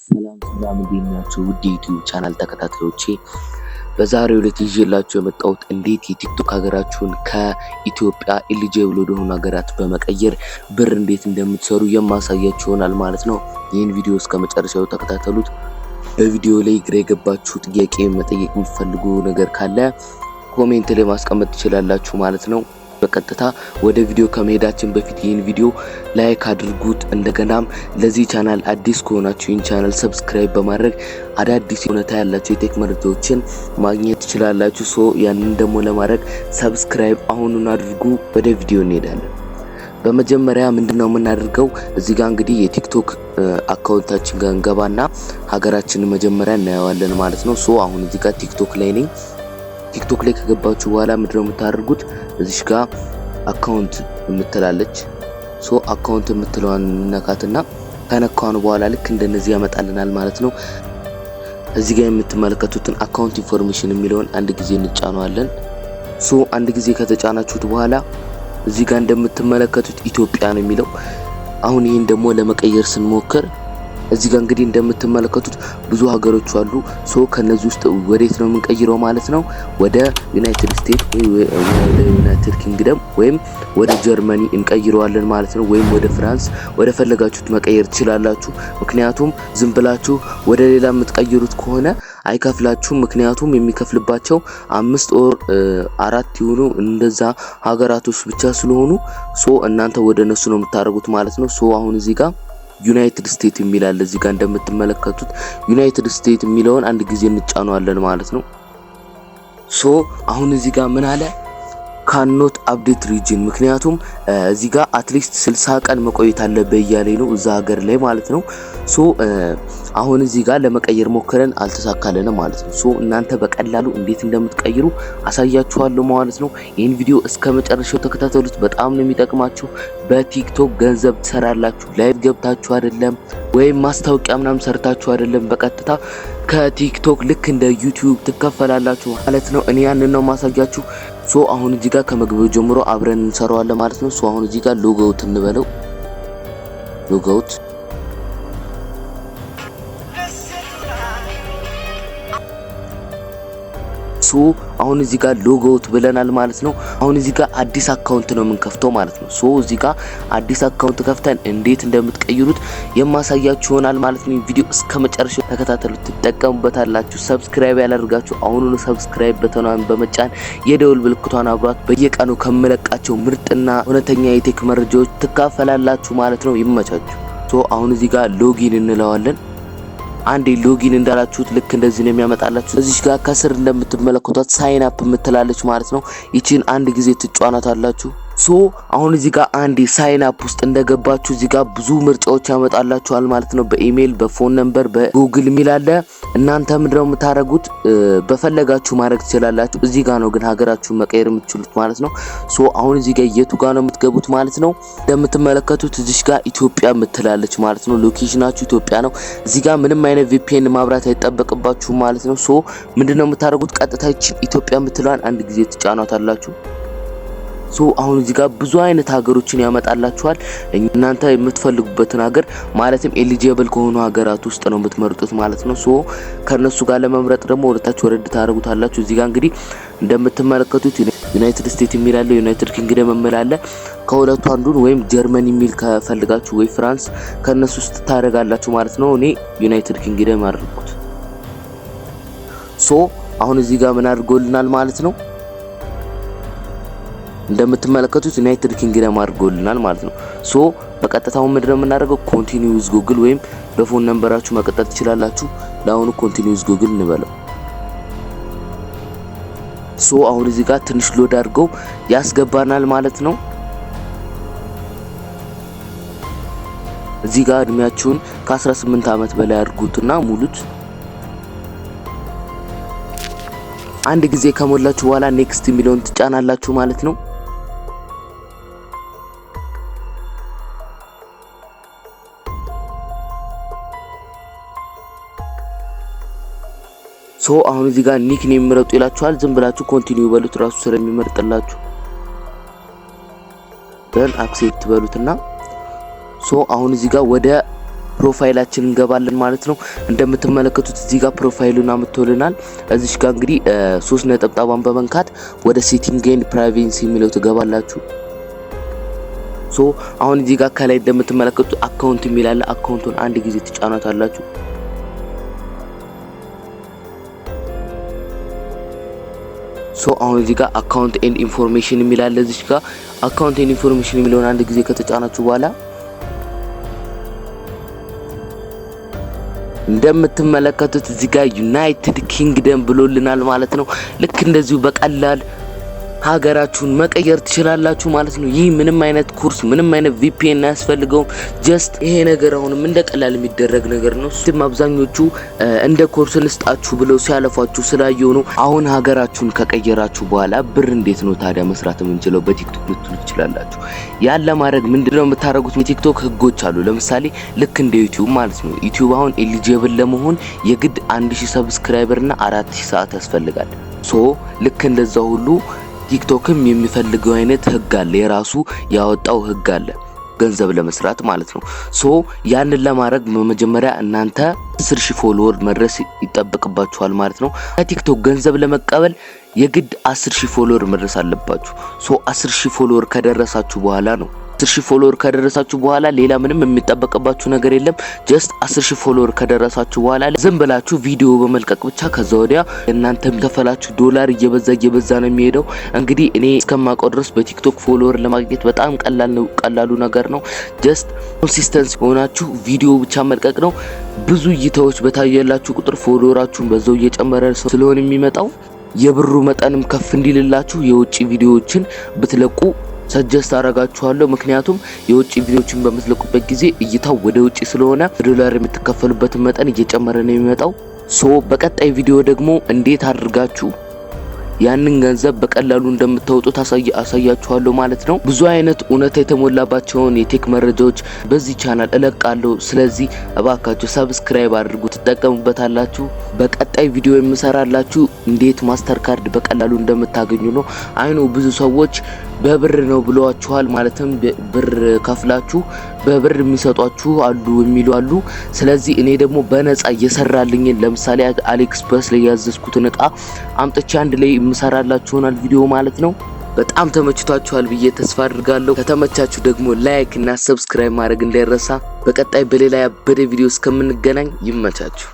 ሰላም ሰላም፣ እንዴት ናችሁ? ውድ ዩቲዩብ ቻናል ተከታታዮቼ፣ በዛሬው ዕለት ይዤላችሁ የመጣሁት እንዴት የቲክቶክ ሀገራችሁን ከኢትዮጵያ eligible ወደሆኑ ሀገራት በመቀየር ብር እንዴት እንደምትሰሩ የማሳያችሁ ይሆናል ማለት ነው። ይህን ቪዲዮ እስከ መጨረሻው ተከታተሉት። በቪዲዮ ላይ ግራ የገባችሁ፣ ጥያቄ መጠየቅ የምትፈልጉ ነገር ካለ comment ላይ ማስቀመጥ ትችላላችሁ ማለት ነው። በቀጥታ ወደ ቪዲዮ ከመሄዳችን በፊት ይህን ቪዲዮ like አድርጉት። እንደገናም ለዚህ ቻናል አዲስ ከሆናችሁ ይህን channel subscribe በማድረግ አዳዲስ እውነታ ያላቸው የ tech መረጃዎችን ማግኘት ትችላላችሁ። So ያንን ደግሞ ለማድረግ subscribe አሁኑን አድርጉ። ወደ ቪዲዮ እንሄዳለን። በመጀመሪያ ምንድነው የምናደርገው? እዚህ ጋር እንግዲህ የቲክቶክ account ኣችን ጋር እንገባና ሀገራችንን መጀመሪያ እናየዋለን ማለት ነው። So አሁን እዚህ ጋር ቲክቶክ ላይ ነኝ። ቲክቶክ ላይ ከገባችሁ በኋላ ምንድነው የምታደርጉት? እዚሽ ጋር account የምትላለች፣ so account የምትለዋን ነካትና ከነካን በኋላ ልክ እንደነዚህ ያመጣልናል ማለት ነው። እዚህ ጋር የምትመለከቱትን account information የሚለውን አንድ ጊዜ እንጫነዋለን። So አንድ ጊዜ ከተጫናችሁት በኋላ እዚህ ጋር እንደምትመለከቱት ኢትዮጵያ ነው የሚለው። አሁን ይህን ደግሞ ለመቀየር ስንሞክር እዚህ ጋር እንግዲህ እንደምትመለከቱት ብዙ ሀገሮች አሉ። So ከነዚህ ውስጥ ወዴት ነው የምንቀይረው ማለት ነው? ወደ ዩናይትድ ስቴትስ ወይ ወደ ዩናይትድ ኪንግደም ወይም ወደ ጀርመኒ እንቀይረዋለን ማለት ነው። ወይም ወደ ፍራንስ፣ ወደ ፈለጋችሁት መቀየር ትችላላችሁ። ምክንያቱም ዝም ብላችሁ ወደ ሌላ የምትቀይሩት ከሆነ አይከፍላችሁም። ምክንያቱም የሚከፍልባቸው አምስት or አራት የሆኑ እንደዛ ሀገራቶች ብቻ ስለሆኑ፣ so እናንተ ወደ እነሱ ነው የምታደርጉት ማለት ነው። So አሁን እዚህ ጋር ዩናይትድ ስቴትስ የሚል አለ። እዚህ ጋር እንደምትመለከቱት ዩናይትድ ስቴትስ የሚለውን አንድ ጊዜ እንጫነዋለን ማለት ነው። So አሁን እዚህ ጋር ምን አለ? ካኖት አፕዴት ሪጅን፣ ምክንያቱም እዚህ ጋር at least 60 ቀን መቆየት አለበት እያለኝ ነው እዛ ሀገር ላይ ማለት ነው። So አሁን እዚህ ጋር ለመቀየር ሞክረን አልተሳካልንም ማለት ነው። So እናንተ በቀላሉ እንዴት እንደምትቀይሩ አሳያችኋለሁ ማለት ነው። ይህን ቪዲዮ እስከ መጨረሻው ተከታተሉት፣ በጣም ነው የሚጠቅማችሁ። በቲክቶክ ገንዘብ ትሰራላችሁ። Live ገብታችሁ አይደለም ወይም ማስታወቂያ ምናምን ሰርታችሁ አይደለም፣ በቀጥታ ከቲክቶክ ልክ እንደ ዩቲዩብ ትከፈላላችሁ ማለት ነው። እኔ ያንን ነው ማሳያችሁ። So አሁን እዚህ ጋር ከመግቢያው ጀምሮ አብረን እንሰራዋለን ማለት ነው። So አሁን እዚህ ጋር logout እንበለው፣ logout። So አሁን እዚህ ጋር logout ብለናል ማለት ነው። አሁን እዚህ ጋር አዲስ account ነው የምንከፍተው ማለት ነው። So እዚህ ጋር አዲስ account ከፍተን እንዴት እንደምትቀይሩት የማሳያችሁ ይሆናል ማለት ነው። ቪዲዮ እስከ መጨረሻው ተከታተሉት፣ ትጠቀሙበታላችሁ። Subscribe ያላደርጋችሁ አሁኑኑ subscribe button ኗን በመጫን የደውል ምልክቷን አብሯት፣ በየቀኑ ከምለቃቸው ምርጥና እውነተኛ የ tech መረጃዎች ትካፈላላችሁ ማለት ነው። ይመቻችሁ። So አሁን እዚህ ጋር login እንለዋለን። አንዴ login እንዳላችሁት ልክ እንደዚህ ነው የሚያመጣላችሁ። እዚህ ጋር ከስር እንደምትመለከቷት sign up የምትላለች ማለት ነው። ይቺን አንድ ጊዜ ትጫኗታላችሁ። So አሁን እዚህ ጋር አንዴ sign up ውስጥ እንደገባችሁ እዚህ ጋር ብዙ ምርጫዎች ያመጣላችኋል ማለት ነው። በ email፣ በ phone number፣ በጉግል የሚል አለ። እናንተ ምንድነው የምታደርጉት? በፈለጋችሁ ማድረግ ትችላላችሁ። እዚህ ጋር ነው ግን ሀገራችሁን መቀየር የምትችሉት ማለት ነው። So አሁን እዚህ ጋር የቱ ጋር ነው የምትገቡት ማለት ነው? እንደምትመለከቱት እዚህ ጋር ኢትዮጵያ የምትላለች ማለት ነው። Location ኣችሁ ኢትዮጵያ ነው። እዚህ ጋር ምንም አይነት VPN ማብራት አይጠበቅባችሁም ማለት ነው። So ምንድነው የምታደርጉት? ቀጥታ ይችን ኢትዮጵያ የምትለዋን አንድ ጊዜ ትጫኗታላችሁ። So አሁን እዚህ ጋር ብዙ አይነት ሀገሮችን ያመጣላችኋል። እናንተ የምትፈልጉበትን ሀገር ማለትም eligible ከሆኑ ሀገራት ውስጥ ነው የምትመርጡት ማለት ነው። So ከነሱ ጋር ለመምረጥ ደግሞ ወደታች ወረድ ታደርጉታላችሁ። እዚህ ጋር እንግዲህ እንደምትመለከቱት ዩናይትድ ስቴትስ የሚል አለ፣ ዩናይትድ ኪንግደም የሚል አለ። ከሁለቱ አንዱን ወይም ጀርመን የሚል ከፈልጋችሁ ወይ ፍራንስ ከነሱ ውስጥ ታደርጋላችሁ ማለት ነው። እኔ ዩናይትድ ኪንግደም አድርጉት። So አሁን እዚህ ጋር ምን አድርጎልናል ማለት ነው? እንደምትመለከቱት ዩናይትድ ኪንግደም አድርጎልናል ማለት ነው። So በቀጥታው ምንድነው የምናደርገው? Continue with Google ወይም በ phone number ኣችሁ መቀጠል ትችላላችሁ። ለአሁኑ continue with Google እንበለው። So አሁን እዚህ ጋር ትንሽ load አድርገው ያስገባናል ማለት ነው። እዚህ ጋር እድሜያችሁን ከ18 ዓመት በላይ አድርጉትና ሙሉት። አንድ ጊዜ ከሞላችሁ በኋላ next የሚለውን ትጫናላችሁ ማለት ነው። So አሁን እዚህ ጋር nickname ምረጡ ይላችኋል። ዝም ብላችሁ continue በሉት፣ ራሱ ስለሚመርጥላችሁ then accept በሉትና so አሁን እዚህ ጋር ወደ Profile ኣችን እንገባለን ማለት ነው። እንደምትመለከቱት እዚህ ጋር profile ኡን አምጥቶልናል። እዚሽ ጋር እንግዲህ ሶስት ነጠብጣቧን በመንካት ወደ setting and privacy የሚለው ትገባላችሁ። So አሁን እዚህ ጋር ከላይ እንደምትመለከቱት account የሚል አለ። Account ኡን አንድ ጊዜ ትጫኗታላችሁ። So አሁን እዚህ ጋር account and information የሚል አለ። እዚህ ጋር account and information የሚለውን አንድ ጊዜ ከተጫናችሁ በኋላ እንደምትመለከቱት እዚህ ጋር United Kingdom ብሎልናል ማለት ነው። ልክ እንደዚሁ በቀላል ሀገራችሁን መቀየር ትችላላችሁ ማለት ነው። ይህ ምንም አይነት ኮርስ፣ ምንም አይነት VPN አያስፈልገውም። Just ይሄ ነገር አሁንም እንደ ቀላል የሚደረግ ነገር ነው። ስም አብዛኞቹ እንደ ኮርስ ልስጣችሁ ብለው ሲያለፏችሁ ስላየሁ ነው። አሁን ሀገራችሁን ከቀየራችሁ በኋላ ብር እንዴት ነው ታዲያ መስራት የምንችለው በቲክቶክ ልትሉ ትችላላችሁ። ያን ለማድረግ ምንድነው የምታደርጉት? የቲክቶክ ህጎች አሉ። ለምሳሌ ልክ እንደ ዩቲዩብ ማለት ነው። ዩቲዩብ አሁን eligible ለመሆን የግድ 1000 subscriber እና 4000 ሰዓት ያስፈልጋል። So ልክ እንደዛ ሁሉ ቲክቶክም የሚፈልገው አይነት ህግ አለ፣ የራሱ ያወጣው ህግ አለ ገንዘብ ለመስራት ማለት ነው። So ያንን ለማድረግ በመጀመሪያ እናንተ 10,000 follower መድረስ ይጠበቅባችኋል ማለት ነው። ከቲክቶክ ገንዘብ ለመቀበል የግድ 10,000 follower መድረስ አለባችሁ። So 10,000 follower ከደረሳችሁ በኋላ ነው፣ 10,000 follower ከደረሳችሁ በኋላ ሌላ ምንም የሚጠበቅባችሁ ነገር የለም። Just 10,000 follower ከደረሳችሁ በኋላ ዝም ብላችሁ ቪዲዮ በመልቀቅ ብቻ ከዛ ወዲያ እናንተ የሚከፈላችሁ ዶላር እየበዛ እየበዛ ነው የሚሄደው። እንግዲህ እኔ እስከማውቀው ድረስ በቲክቶክ follower ለማግኘት በጣም ቀላል ነው፣ ቀላሉ ነገር ነው። Just consistency ሆናችሁ ቪዲዮ ብቻ መልቀቅ ነው። ብዙ እይታዎች በታየላችሁ ቁጥር follower ኣችሁን በዛው እየጨመረ ስለሆነ የሚመጣው፣ የብሩ መጠንም ከፍ እንዲልላችሁ የውጭ ቪዲዮዎችን ብትለቁ suggest አረጋችኋለሁ። ምክንያቱም የውጭ ቪዲዮዎችን በምትለቁበት ጊዜ እይታው ወደ ውጭ ስለሆነ ዶላር የምትከፈሉበትን መጠን እየጨመረ ነው የሚመጣው። So በቀጣይ ቪዲዮ ደግሞ እንዴት አድርጋችሁ ያንን ገንዘብ በቀላሉ እንደምታወጡት አሳያችኋለሁ ማለት ነው። ብዙ አይነት እውነታ የተሞላባቸውን የ tech መረጃዎች በዚህ ቻናል እለቃለሁ። ስለዚህ እባካችሁ subscribe አድርጉ፣ ትጠቀሙበታላችሁ። በቀጣይ ቪዲዮ የምሰራላችሁ እንዴት ማስተር ካርድ በቀላሉ እንደምታገኙ ነው። I know ብዙ ሰዎች በብር ነው ብለዋችኋል። ማለትም ብር ከፍላችሁ በብር የሚሰጧችሁ አሉ የሚሉ አሉ። ስለዚህ እኔ ደግሞ በነፃ እየሰራልኝን፣ ለምሳሌ አሊኤክስፕረስ ላይ ያዘዝኩትን እቃ አምጥቼ አንድ ላይ የምሰራላችሁ ይሆናል ቪዲዮ ማለት ነው። በጣም ተመችቷችኋል ብዬ ተስፋ አድርጋለሁ። ከተመቻችሁ ደግሞ like እና subscribe ማድረግ እንዳይረሳ። በቀጣይ በሌላ ያበደ ቪዲዮ እስከምንገናኝ ይመቻችሁ።